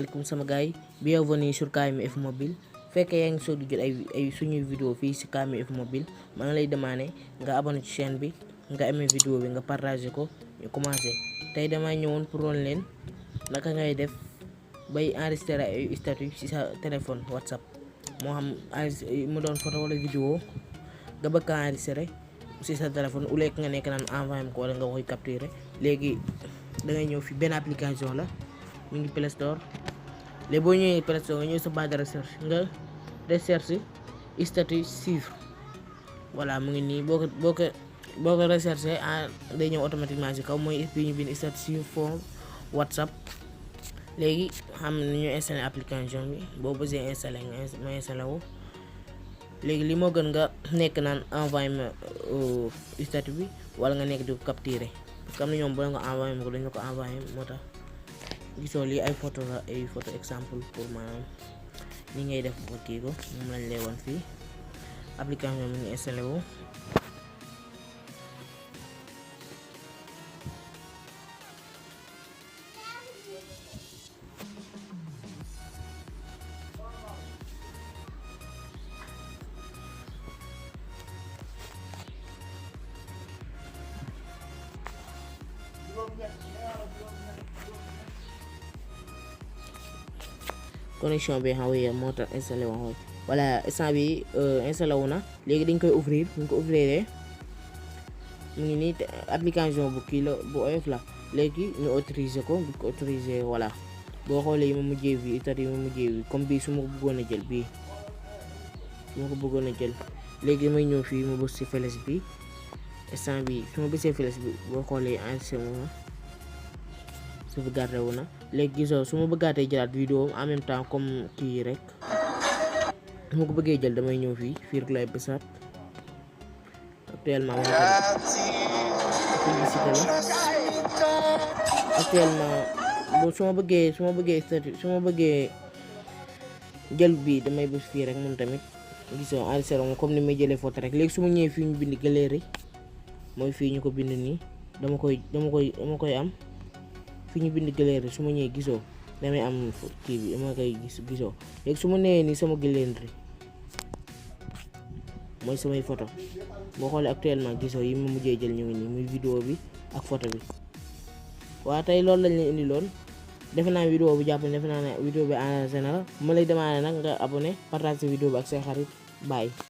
asalaamaaleykum sama gars yi bienvenue sur KMF mobile fekkee yaa ngi soog di jot ay suñuy vidéo fii si KMF mobile maa ngi lay demander nga abonné ci chaîne bi nga aimé vidéo bi nga partagé ko ñu commencé. Tey damay ñëwoon pour woon leen naka ngay def bay enregistrer ay statut ci sa téléphone Whatsapp moo xam mu doon photo wala vidéo nga bëgg a enregistrer ci sa téléphone u lekk nga nekk naan envoyé ko wala nga koy capturer. Léegi da ngay ñëw fi benn application la mi ngi Play Store. Léegi boo ñëwee Play Store nga ñëw sa barre de recherche nga recherche statut chiffre, voilà mu ngi nii boo ko recherché day ñëw automatiquement ci kaw mooy bi ñu bind statut chiffre for WhatsApp. Léegi xam nañu installé application bi boo bësee installé ma installé wu. Léegi li moo gën nga nekk naan envoyé ma statut bi wala nga nekk di ko capturer parce que am na ñoom boo nga envoyé ma ko dañu ko envoyé moo tax gisoo lii ay photo la, ay photo exemple pour maanaam ni ngay def ba kii ko moom lañ lay woon fii. Application mi ngi installé wu. Connexion bi xaw a moo tax installé wu voilà instant bi installé wu na. Léegi dañ koy ouvrir bu ñu ko ouvrir mu ngi nii application bu kii la bu oyof la. Léegi ñu autoriser ko bu ko autoriser voilà boo xoolee yi ma mujjee bi statut yi ma mujjee bi comme bii su ma ko bëggoon a jël bii su ma ko bëggoon a jël léegi damay ñëw fii ma bës ci flèche bi instant bi su ma bësee flèche bi boo xoolee enregistré wu na sauvegarde wu na. Léegi gisoo su ma bëggaatee jëlaat vidéo en même temps comme kii rek su ma ko bëggee jël damay ñëw fii rek lay bësaat. Actuellement ma publicité la actuellement su ma bëggee statut su ma bëggee jël bi damay bës fii rek moom tamit gisoo enregistré moom comme ni may jëlee photo rek. Léegi su ma ñëwee fii ñu bind galerie mooy fii ñu ko bind nii dama koy am fi ñu bind galerie su ma ñëwee gisoo damay am kii bi dama koy gisoo. Léegi su ma nee nii sama galerie mooy samay photo boo xoolee actuellement gisoo yi ma mujjee jël ñu ngi nii muy vidéo bi ak photo bi. waaw tey loolu lañ leen indi loon defe naa vidéo bi jàpp ne defe naa ne vidéo bi en général ma lay demandé nag nga abonné partage vidéo bi ak say xarit bàyyi.